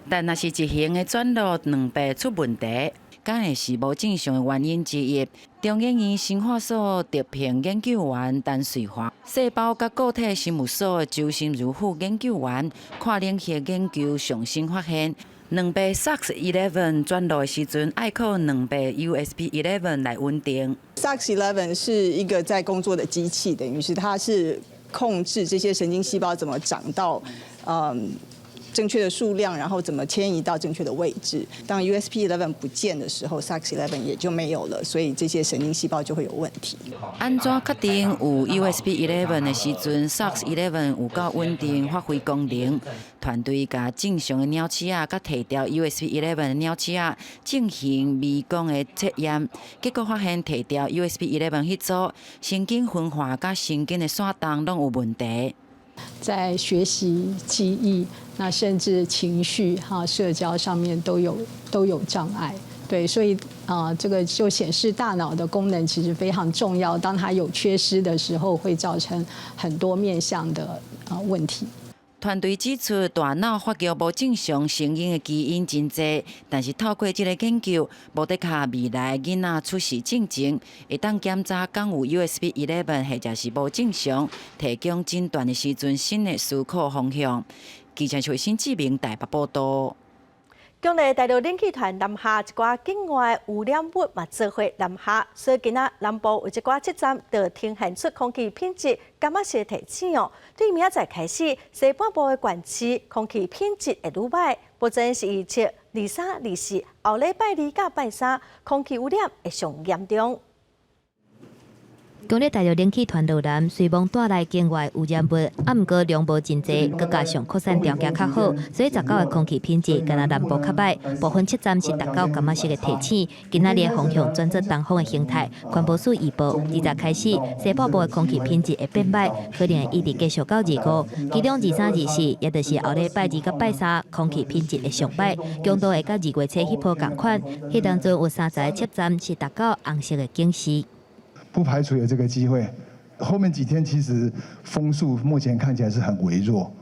Speaker 17: 但若是一型的轉錄蛋白出問題，敢會是無正常的原因之一。中研院生化所特聘研究員陳瑞華，細胞佮個體生物所的周心如副研究員，跨領域研究上新發現，蛋白 SOX11 轉錄的時陣，愛靠蛋白 USP11 來穩定。
Speaker 18: SOX11 是一個在工作的機器，等於是它是控制這些神經細胞怎麼長到正確的數量，然後怎麼遷移到正確的位置。當 USP11 不見的時候，SOX11 也就沒有了，所以這些神經細胞就會有問題。
Speaker 17: 按怎確定有 USP11 的時陣，SOX11 有夠穩定發揮功能？團隊共正常的鳥鼠仔，佮提掉 USP11 的鳥鼠仔進行微光的測驗，結果發現提掉 USP11 彼組神經分化佮神經的線動攏有問題。
Speaker 19: 在學習、記憶，那甚至情緒、哈社交上面都有障礙。對，所以啊，這個就顯示大腦的功能其實非常重要。當它有缺失的時候，會造成很多面向的問題。
Speaker 17: 團隊指出，大腦發育無正常成因的基因真濟，但是透過這个研究，無的確未來囡仔出世進前，會當檢查敢有 USP11 或者是無正常，提供診斷的時陣新的思考方向。記者徐新志明台北報導。
Speaker 1: 強烈大陸冷氣團南下，一寡境外污染物嘛做伙南下，所以今仔南部有一寡車站就呈現出空氣品質感覺是提醒哦。對明仔載開始，西半部的縣市空氣品質會愈䆀，目前是預測23、24，後禮拜二佮拜三，空氣污染會上嚴重。
Speaker 2: 強烈大陸冷氣團落南，雖罔帶來境外污染物，啊，毋過量無真濟，閣加上擴散條件較好，所以十九的空氣品質敢若南部較䆀。部分測站是達到柑仔色的提醒。今仔日的風向轉做東風的形態，環保署預報，20開始西北部的空氣品質會變䆀，可能會一直繼續到25。其中23、24，也就是後禮拜二佮拜三，空氣品質會上䆀，強度會佮2月初彼波仝款。彼當陣有30個測站是達到紅色的警示。
Speaker 3: 不排除有這個機會，後面幾天其實風速目前看起來是很微弱。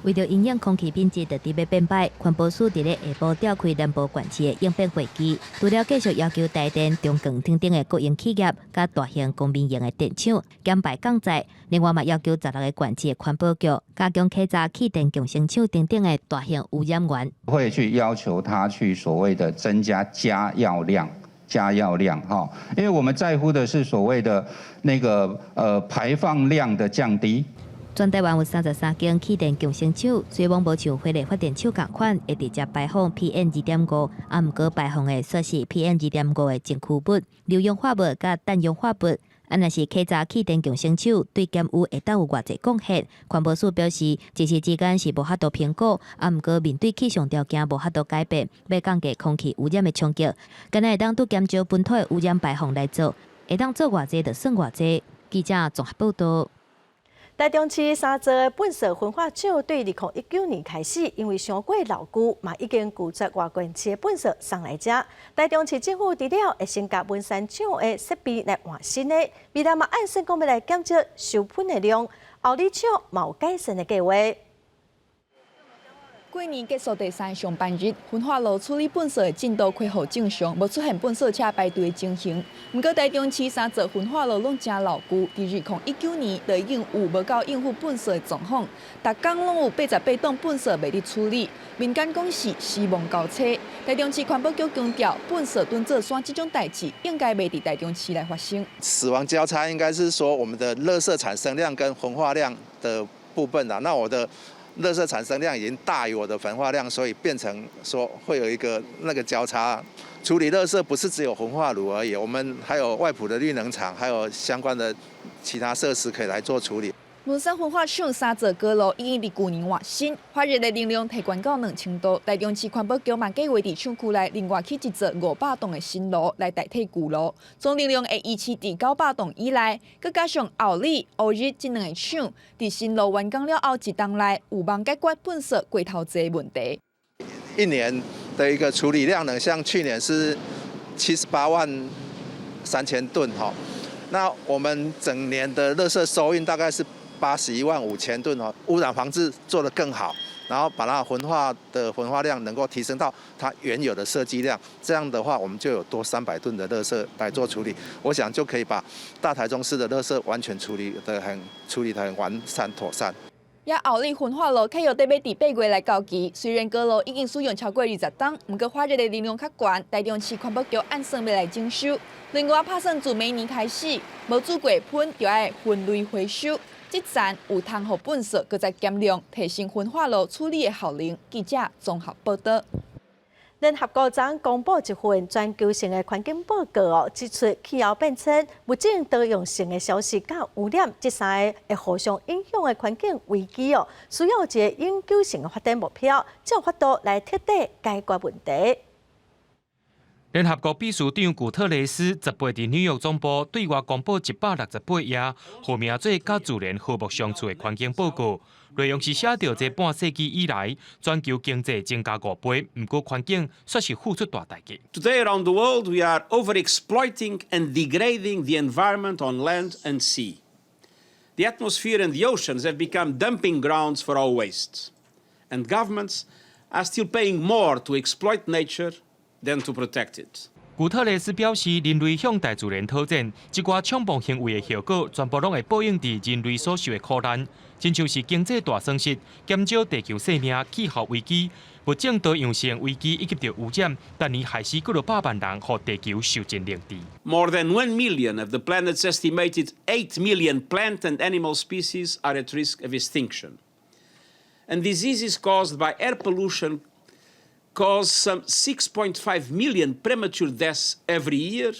Speaker 2: 為著因應空氣品質佇欲變䆀，環保署佇咧下晡召開南部縣市的應變會議，除了繼續要求台電、中鋼等等的國營企業，佮大型公民營的電廠減排降載，另外嘛要求16个縣市的環保局加強稽查氣電共生廠等等的大型污染源。
Speaker 5: 會去要求他去所謂的增加加藥量。加藥量哈，因為我們在乎的是所謂的那個排放量的降低。
Speaker 2: 全台灣有33間氣電共生廠，雖罔無像火力發電廠仝款會直接排放 PM 2.5，啊，毋過排放的卻是 PM 2.5的前驅物、硫氧化物佮氮氧化物。啊，若是稽查氣電共生廠對減污會當有偌濟貢獻？環保署表示，一時之間是無法度評估，啊，毋過面對氣象條件無法度改變，欲降低空氣污染的衝擊，敢若會當拄減少本土的污染排放來做，會當做偌濟就算偌濟。記者綜合報道。
Speaker 1: 台中市三座的糞埽焚化廠對2019年開始，因為傷過老舊，嘛已經拒絕外縣市的糞埽送來遮。台中市政府除了會先共文山廠的設備來換新的，未來嘛按算講欲來減少收糞的量，后里廠嘛有改善的計畫。
Speaker 6: 過年結束第三上班日，焚化爐處理糞埽的進度恢復正常，無出現糞埽車排隊的情形。毋過台中市三座焚化爐攏誠老舊，佇2019年就已經有無夠應付糞埽的狀況，逐工攏有88噸糞埽袂得處理，民間講是死亡交叉。台中市環保局強調，糞埽囤做山這種代誌應該袂佇台中市來發生。
Speaker 20: 死亡交叉應該是說我們的垃圾產生量跟焚化量的部分啦，那我的垃圾產生量已經大於我的焚化量，所以變成說會有一個那個交叉。處理垃圾不是只有焚化爐而已，我們還有外埔的綠能廠，還有相關的其他設施可以來做處理。
Speaker 6: 文山焚化廠三座高爐已經佇舊年換新，發熱的能量提懸到2000度。台中市環保局嘛計劃佇廠區內另外起一座500棟的新爐來代替舊爐，總能量會維持佇900棟以內。閣加上后里、烏日這兩个廠，佇新爐完工了後一冬內有望解決糞埽過頭濟問題。
Speaker 20: 一年的一個處理量呢，像去年是78萬3000噸哈，那我們整年的垃圾收運大概是81萬5000噸哦，污染防治做得更好，然後把它焚化的焚化量能夠提升到它原有的設計量，這樣的話我們就有多300噸的垃圾來做處理，我想就可以把大台中市的垃圾完全處理得很完善妥善。
Speaker 6: 也后里焚化爐契約得欲佇8月來到期，雖然高爐已經使用超過20冬，毋過發熱的能量較懸，台中市環保局按算欲來徵收。另外，拍算自明年開始，無煮過糞就愛分類回收。這層有通予糞埽，閣再減量，提升焚化爐處理的效能。記者綜合報道。
Speaker 1: 聯合國昨公布一份全球性的環境報告哦，指出氣候變遷、物種多樣性的消失、佮污染這三个會互相影響的環境危機哦，需要一个永久性的發展目標，才有法度來徹底解決問題。
Speaker 21: 聯合國秘書長古特雷斯18佇紐約總部對外公布168頁，號名做《佮自然和睦相處的環境報告》，內容是寫著這半世紀以來，全球經濟增加5倍，毋過環境卻是付出大代價。
Speaker 22: Today around the world we are overexploiting and degrading the environment on land and sea. The atmosphere and the oceans have become dumping grounds for our waste. And governments are still paying more to exploit nature than to protect it.
Speaker 21: 古特雷斯表示，人類向大自然挑戰，這寡衝暴行為的後果，全部攏會報應佇人類所受的苦難，親像是經濟大損失、減少地球生命、氣候危機、物種多樣性危機以及著污染，逐年害死幾落百萬人，予地球受盡凌遲。
Speaker 22: More than 1 million of the planet's estimated 8 million plant and animal species are at risk of extinction. And diseases caused by air pollution cause some 6.5 million premature deaths every year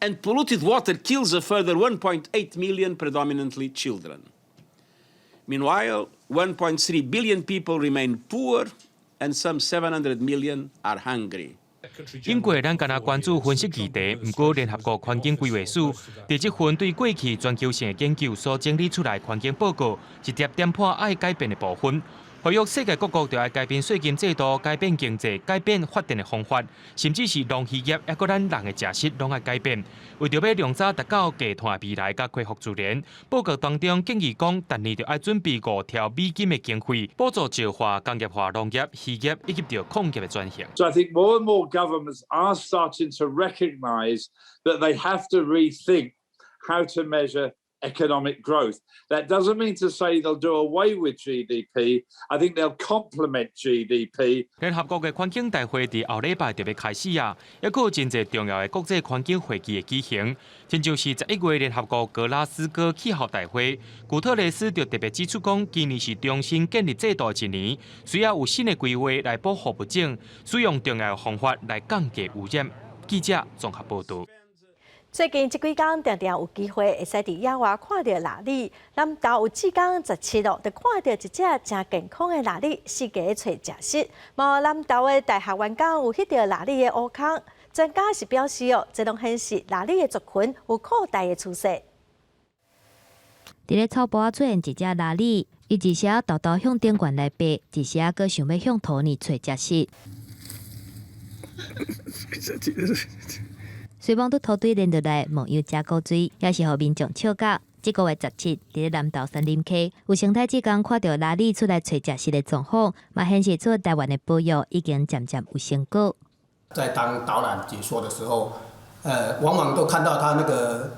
Speaker 22: And polluted water kills a further 1.8 million, predominantly children. Meanwhile, 1.3 billion people remain poor and some 700 million are hungry.
Speaker 21: 英國咱敢若關注分析議題，毋過聯合國環境規劃署佇這份對過去全球性的研究所整理出來環境報告，直接點破愛改變的部分。呼籲世界各國著愛改變稅金制度、改變經濟、改變發電的方法，甚至是農漁業，抑閣咱人的食食攏愛改變。為著欲量早達到低碳的未來，佮恢復自然，報告當中建議講，逐年著愛準備5兆美金的經費，補助石化、工業化、農業、漁業以及著礦業的轉型。
Speaker 7: So I think more and more governments are starting to recognize that they have to rethink how to measure economic growth. That doesn't mean to say they'll do away with GDP. I think they'll complement GDP.
Speaker 21: 聯合國的環境大會佇後禮拜就欲開始啊，抑閣有真濟重要的國際環境會議會舉行，親像是11月聯合國格拉斯哥氣候大會，古特雷斯就特別指出講，今年是重新建立制度的一年，需要有新的規劃來保護物種，使用重要的方法來降低污染。記者綜合報導。
Speaker 1: 最近這幾工，定定有機會會使佇野外看著鯪鯉。南投有志工17號，就看著一隻誠健康的鯪鯉，四界揣食食。嘛南投的大學員工有翕著鯪鯉的烏空，專家是表示哦，這攏顯示鯪鯉的族群有擴大的趨勢。
Speaker 2: 佇咧草埔仔出現一隻鯪鯉，伊一時仔沓沓向頂懸來爬，一時仔閣想欲向塗呢揣食食。雖罔拄塗堆連落來，模樣誠古錐，也是予民眾笑甲。這個月17，佇咧南投杉林溪，有生態志工看著鯪鯉出來揣食食的狀況，嘛顯示出台灣的保育已經漸漸有成果。
Speaker 8: 在當導覽解說的時候，往往都看到他那個，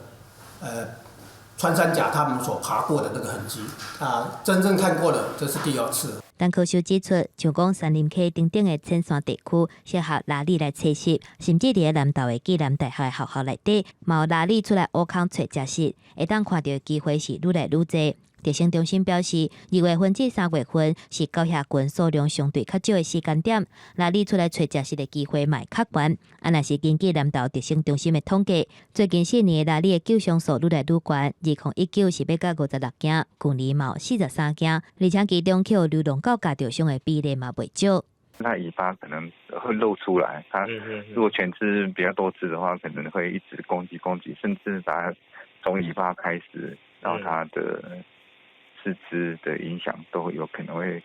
Speaker 8: 穿山甲他們所爬過的那個痕跡，啊，真正看過了，這是第二次。
Speaker 2: 但科學指出，像講杉林溪頂頂的淺山地區，適合鯪鯉來棲息，甚至佇咧南投的暨南大學學校內底，嘛有鯪鯉出來挖空揣食食，會當看著的機會是愈來愈濟。特生中心表示，2月份至3月份是狗鴟群數量相對較少的時間點，鯪鯉出來揣食食的機會嘛會較懸。啊，若是根據南投特生中心的統計，最近4年鯪鯉的救傷數愈來愈懸，2019是欲到56件，舊年嘛有43件，而且其中予流浪狗咬著傷的比例嘛袂少。
Speaker 9: 它尾巴可能會露出來，它如果全隻比較多隻的話，可能會一直攻擊攻擊，甚至把它從尾巴開始到它的四肢的影響都有可能會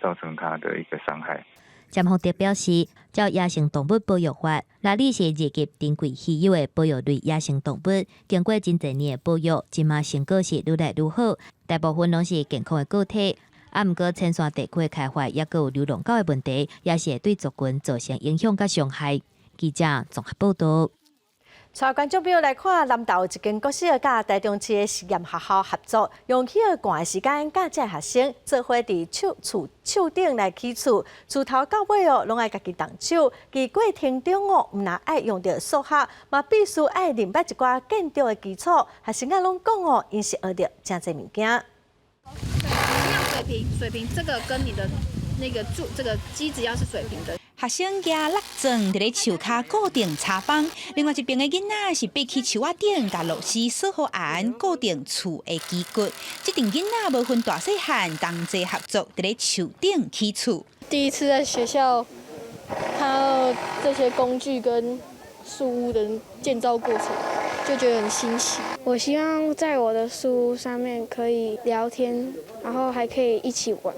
Speaker 9: 造成它的一個傷害。
Speaker 2: 詹宏德表示，照野生動物保育法，鯪鯉是二級珍貴稀有的保育類野生動物，經過真濟年的保育，這馬成果是愈來愈好，大部分攏是健康的個體。啊，毋過淺山地區的開發，抑閣有流浪狗的問題，也是會對族群造成影響佮傷害。記者綜合報導。
Speaker 1: 帶觀眾朋友來看，南投一間國小佮台中市的實驗學校合作，用歇寒的時間教這學生做伙佇樹厝樹頂來起厝，自頭到尾哦，攏愛家己動手。其過程中哦，毋但愛用著數學，嘛必須愛認捌一寡建築的基礎。學生仔攏講哦，𪜶是學著誠濟物件。
Speaker 10: 水平，水平，這個跟你的那個柱，這個機子要是水平的。
Speaker 11: 學生舉木樁佇咧樹跤固定柴枋，另外一邊的囡仔是爬去樹仔頂，共螺絲鎖好絚，固定厝的基骨。這陣囡仔無分大細漢，同齊合作佇咧樹頂起厝。
Speaker 27: 第一次在學校看到這些工具跟樹屋的建造過程，就覺得很新奇。
Speaker 28: 我希望在我的樹屋上面可以聊天，然後還可以一起玩。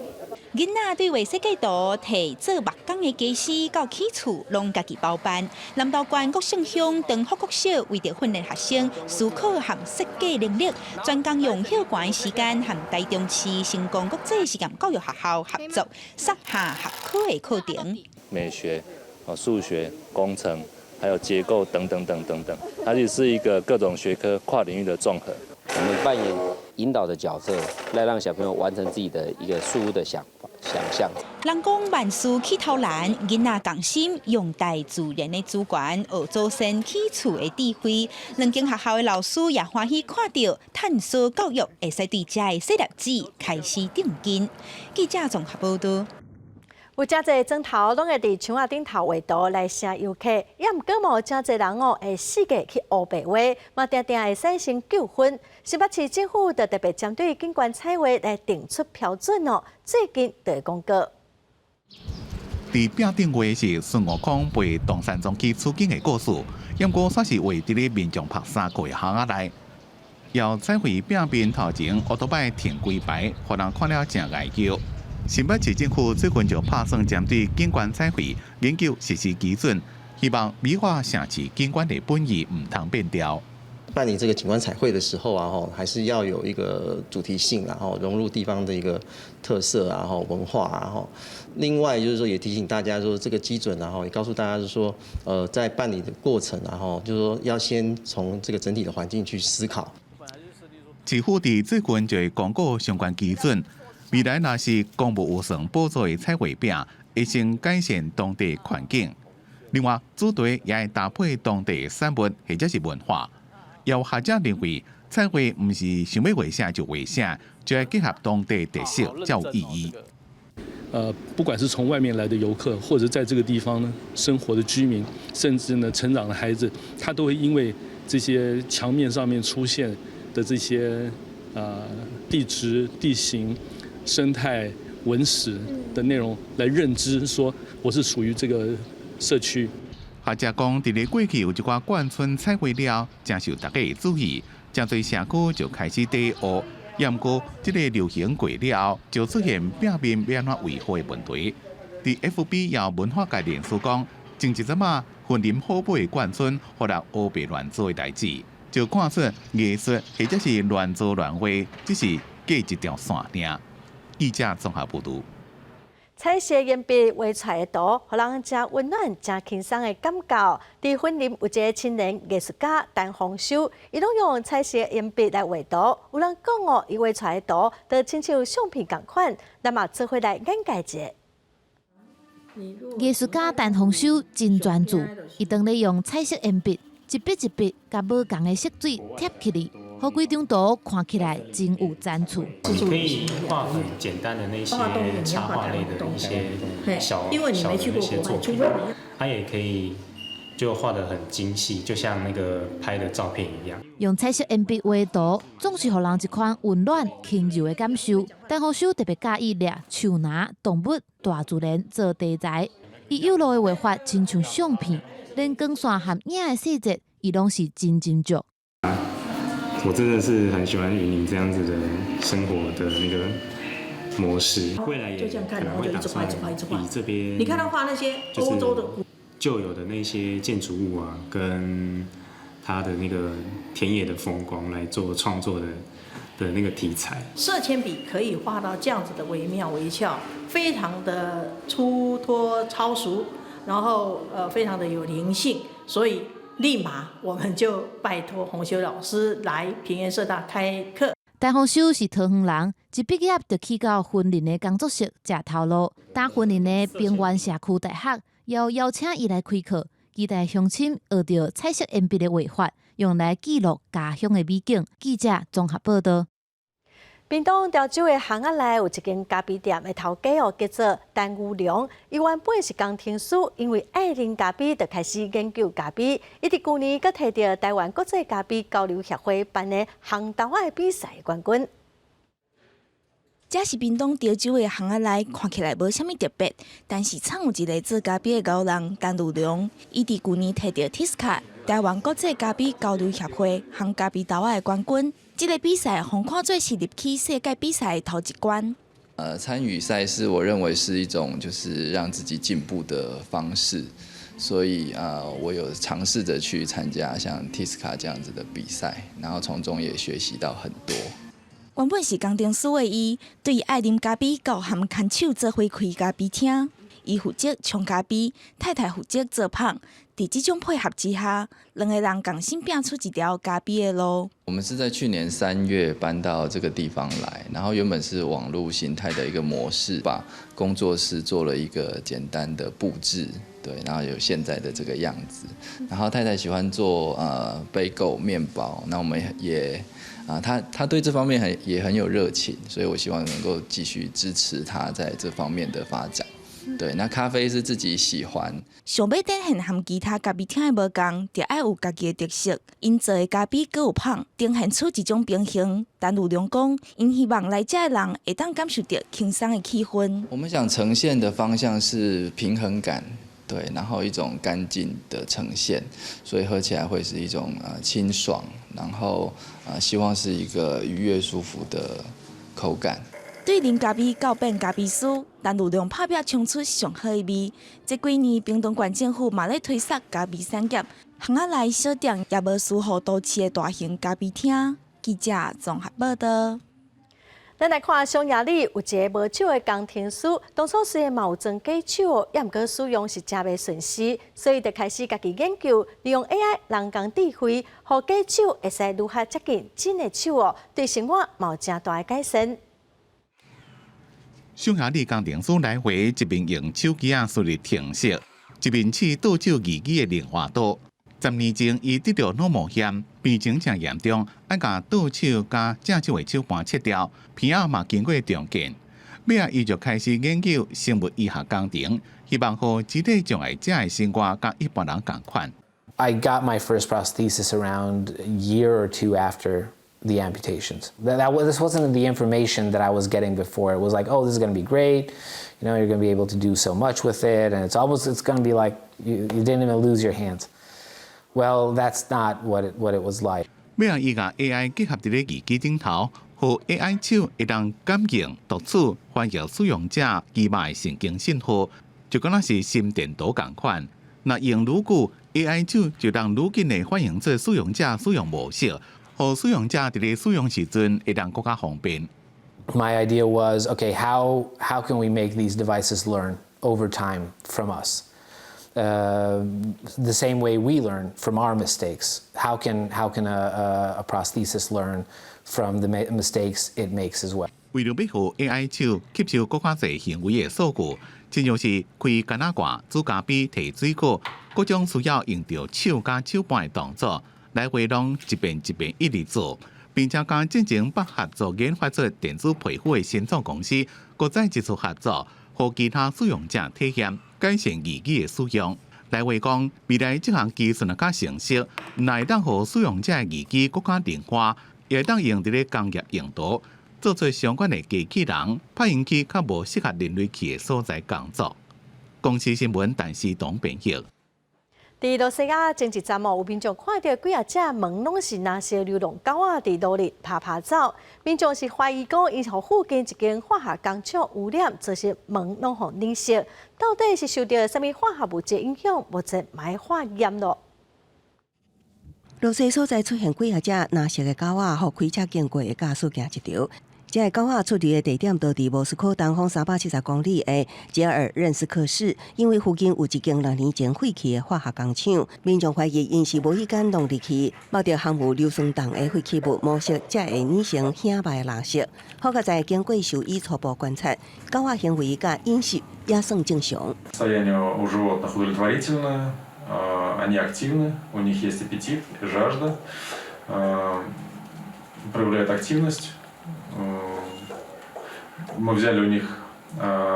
Speaker 11: 囡仔對畫設計圖、提做木工的家私到起厝，攏家己包辦。南投縣國姓鄉長福國小為著訓練學生思考和設計能力，專工用歇寒的時間和台中市成功國際實驗教育學校合作，上下學科的課程。
Speaker 13: 美學、數學、工程，還有結構等等等等等，它就是一個各種學科跨領域的綜合。
Speaker 15: 我們扮演引導的角色，來讓小朋友完成自己的一個樹屋的想想象。
Speaker 11: 人講萬事起頭難，囡仔仝心用大自然的資源學祖先起厝的智慧。兩間學校的老師也歡喜看著探索教育會使對遮的細粒子開始種根。記者綜合報導。
Speaker 1: 有誠濟磚頭攏會佇牆仔頂頭畫圖來吸遊客，也毋過嘛有誠濟人哦會四界去烏白畫，嘛定定會產生糾紛。新北市政府就特別針對景觀彩畫來定出標準哦，最近就會公告。
Speaker 4: 佇餅頂畫是孫悟空陪唐三藏去取經的故事，毋過煞是畫佇咧民眾曝衫褲的巷仔內。由彩繪餅面頭前，烏托擺停幾排，予人看了誠礙叫。新北市政府最近就拍算針對景觀彩繪研究實施基準，希望美化城市景觀的本意毋通變調。
Speaker 12: 辦理這個景觀彩繪的時候啊，吼，還是要有一個主題性，然後融入地方的一個特色啊，吼，文化啊，吼。另外就是說，也提醒大家說，這個基準，然後也告訴大家就是說，在辦理的過程，然後就是說要先從這個整體的環境去思考。
Speaker 4: 市府佇最近就會公告相關基準。未來若是公部預算補助的彩繪餅，會先改善當地環境。另外，主題也會搭配當地產物或者是文化。有學者認為，彩繪毋是想欲畫啥就畫啥，就愛結合當地特色才有意義。
Speaker 14: 不管是從外面來的遊客，或者在這個地方呢生活的居民，甚至呢成長的孩子，他都會因為這些牆面上面出現的這些地質、地形、生態、文史的內容來認知，說我是屬於這個社區。
Speaker 4: 學者講，佇咧過去有一寡眷村彩繪了，誠受大家的注意，誠濟社區就開始佇學。毋過，這個流行過了後，就出現餅面欲按怎維護的問題。佇 FB 有文化界人士講，前一陣仔雲林好尾的眷村，予人烏白亂做的代誌，就看出藝術或者是亂做亂畫，只是隔一條線爾。記者綜合報導。
Speaker 1: 彩色鉛筆畫出來的圖，予人誠溫暖、誠輕鬆的感覺。佇雲林有一个青年藝術家陳豐修，伊攏用彩色鉛筆來畫圖。有人講哦，伊畫出來的圖都親像相片仝款。咱嘛做伙來眼界一下。
Speaker 16: 藝術家陳豐修真專注，伊當咧用彩色鉛筆，一筆一筆共無仝的色水疊起來。予規張圖看起來真有層次。
Speaker 23: 你可以畫很簡單的那些插畫類的一些小小的那些作品，它也可以就畫得很精細，就像那個拍的照片一樣。
Speaker 16: 用彩色鉛筆畫圖，總是予人一款溫暖輕柔的感受。陳豐修特別佮意掠樹林、動物、大自然做題材，伊幼路的畫法親像相片，連光線和影的細節，伊攏是真斟酌。
Speaker 23: 我真的是很喜歡雲林這樣子的生活的那個模式。未來也可能會打算以這邊，
Speaker 24: 你看他畫那些歐洲的
Speaker 23: 舊有的那些建築物啊，跟他的那個田野的風光來做創作的那個題材。
Speaker 24: 色鉛筆可以畫到這樣子的惟妙惟肖，非常的出脫超俗，然後非常的有靈性，所以。立馬我們就拜託洪修老師來平原社大開課。
Speaker 16: 陳豐修是桃園人，一畢業就去到雲林的工作室食頭路。但雲林的平原社區大學又邀請伊來開課，期待鄉親學著彩色鉛筆的畫法，用來記錄家鄉的美景。記者綜合報道。
Speaker 1: 屏東潮州的巷仔內有一間咖啡店的頭家哦，叫做陳玉良。伊原本是工程師，因為愛啉咖啡，就開始研究咖啡。伊佇舊年閣摕著台灣國際咖啡交流協會辦的烘豆仔比賽冠軍。
Speaker 11: 這是屏東潮州的巷仔內，看起來無啥物特別，但是藏有一个做咖啡的高人陳玉良。伊佇舊年摕著 TISCA 台灣國際咖啡交流協會烘咖啡豆仔的冠軍。這个比賽，予看做是入去世界比賽的頭一關。
Speaker 25: 參與賽事，我認為是一種就是讓自己進步的方式，所以我有嘗試着去參加像 TISCA 這樣子的比賽，然後從中也學習到很多。
Speaker 11: 原本是工程師的伊，對愛啉咖啡到含牽手做伙開咖啡廳。伊負責沖咖啡，太太負責做麭。佇這種配合之下，兩个人仝心拚出一條咖啡的路。
Speaker 25: 我們是在去年3月搬到這個地方來，然後原本是網路形態的一個模式，把工作室做了一個簡單的佈置，對，然後有現在的這個樣子。然後太太喜歡做貝果麵包，那我們也啊，她對這方面也很有熱情，所以我希望能夠繼續支持她在這方面的發展。對，那咖啡是自己喜歡。
Speaker 11: 想欲展現和其他咖啡廳的無仝，就愛有家己的特色。𪜶做的咖啡閣有香，呈現出一種平衡。陳如龍講，𪜶希望來遮的人會當感受著輕鬆的氣氛。
Speaker 25: 我們想呈現的方向是平衡感，對，然後一種乾淨的呈現，所以喝起來會是一種清爽，然後希望是一個愉悅舒服的口感。
Speaker 11: 對啉咖啡到變咖啡師，陳如龍拍拚沖出上好的味。這幾年，屏東縣政府嘛咧推捒咖啡產業，巷仔內小店也無輸予都市的大型咖啡廳。記者綜合報道。
Speaker 1: 咱來看匈牙利有一个無手的工程師，當初雖然嘛有裝假手，也毋過使用是誠袂順勢，所以就開始家己研究，利用 AI 人工智慧，予假手會使愈較接近真的手哦，對生活嘛有誠大的改善。
Speaker 4: 匈牙利工程師來回一面用手機仔輸入程式，一面試倒手義肢的靈活度。10年前，伊得著腦膜炎，病情誠嚴重，愛共倒手佮正手的手盤切掉，鼻仔嘛經過重建。尾仔伊就開始研究生物醫學工程，希望予肢體障礙者的生活佮一般人仝款。
Speaker 3: I got my first prosthesis around a year or two after the amputations. This wasn't the information that I was getting before. It was like, oh, this is going to be great. You're going to be able to do so much with it, and it's going to be like you didn't even lose your hands. Well, that's not what it was like.
Speaker 4: 尾仔伊共 AI 結合佇咧義肢頂頭，予 AI 手會當感應、讀取、翻譯使用者肌肉的神經信號，就敢若是心電圖仝款。若用愈久，AI 手就當愈緊的反映出使用者使用模式，予使用者佇咧使用時陣會當閣較方便。
Speaker 3: My idea was, okay, how can we make these devices learn over time from us? The same way we learn from our mistakes. How can a prosthesis learn from the mistakes it makes as well?
Speaker 4: 為著欲予 AI 手吸收閣較濟行為的數據，親像是開罐仔蓋、煮咖啡、提水果，各種需要用著手佮手盤的動作，來回攏一遍一遍一直做，並且佮進前捌合作研發出電子皮膚的新創公司，閣再一次合作，予其他使用者體驗改善義肢的使用。來話講，未來這項技術若較成熟，若會當予使用者的義肢閣較靈活，也會當用佇咧工業用途，做出相關的機器人，派𪜶去較無適合人類去的所在工作。公視新聞，陳思東編譯。
Speaker 1: 佇羅西亞前一站哦，有民眾看著幾仔隻毛攏是藍色流浪狗仔佇路裡趴趴走，民眾是懷疑講，𪜶予附近一間化學工廠汙染，造成毛攏予染色，到底是受著啥物化學物質影響？目前嘛愛化驗囉。
Speaker 27: 路西所在出現幾仔隻藍色的狗仔，予開車經過的駕駛驚一著。這个狗仔出入的地點就佇莫斯科東方370公里的捷爾任斯克市，因為附近有一間6年前廢棄的化學工廠，民眾懷疑𪜶是無意間弄入去，冒著含有硫酸銅的廢棄物模式，才會染成顯白的藍色。好在經過獸醫初步觀察，狗仔行為佮飲食也算正常。
Speaker 28: Состояние у животных удовлетворительное, они активны, у них есть аппетит, жажда, проявляют активность. Мы взяли у них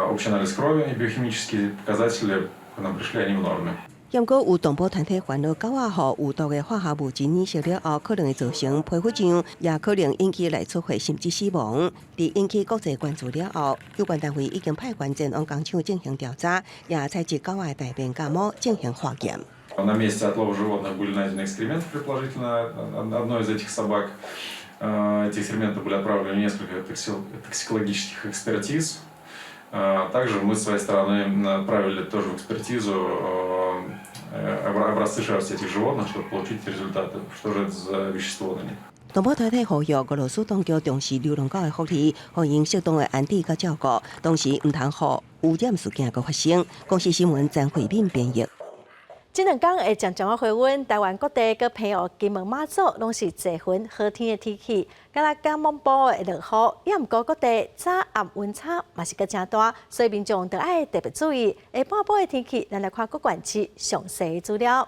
Speaker 28: общий анализ крови и биохимические показатели к нам пришли, они в норме.
Speaker 27: 毋過有動保團體煩惱，狗仔予有毒的化學物質染色了後，可能會造成皮膚癢，也可能引起內出血，甚至死亡。佇引起國際關注了後，有關單位已經派員前往工廠進行調查，也採集狗仔的大便佮毛進行化驗。
Speaker 28: На месте отлова животных были найдены экскременты, предположительно, одной из этих собак. Эти экскременты были отправлены в несколько токсикологических экспертиз. Также мы, с своей стороны, отправили тоже в экспертизу образцы шерсти этих животных, чтобы получить результаты, что же это за вещество на них.
Speaker 27: 動保團體呼籲俄羅斯當局重視流浪狗的福利，予𪜶適當的安置佮照顧，同時毋通予汙染事件閣發生。公視新聞曾慧敏編譯。
Speaker 1: 這兩工會漸漸仔回溫，台灣各地佮澎湖、金門、馬祖攏是濟雲好天的天氣，敢若敢猛埔會落雨，也毋過各地早暗溫差嘛是閣誠大，所以民眾著愛特別注意。下半晡的天氣，咱來看各縣市詳細資料。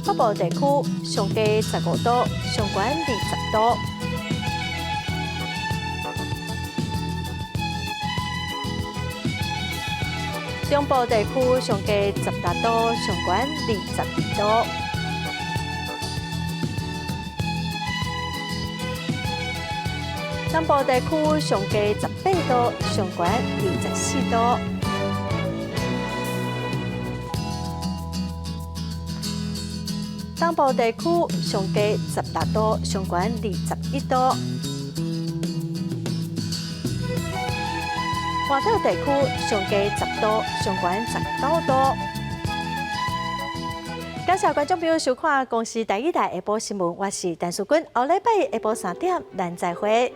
Speaker 1: 北部地區上低15度，上懸20度。中部地區上低16度，上懸22度。南部地區上低18度，上懸24度。東部地區上低16度，上懸21度。外島地區上低10度，上懸19度。感謝觀眾朋友收看《公視台語台》下晡新聞，我是陳淑君。後禮拜下晡3點，咱再會。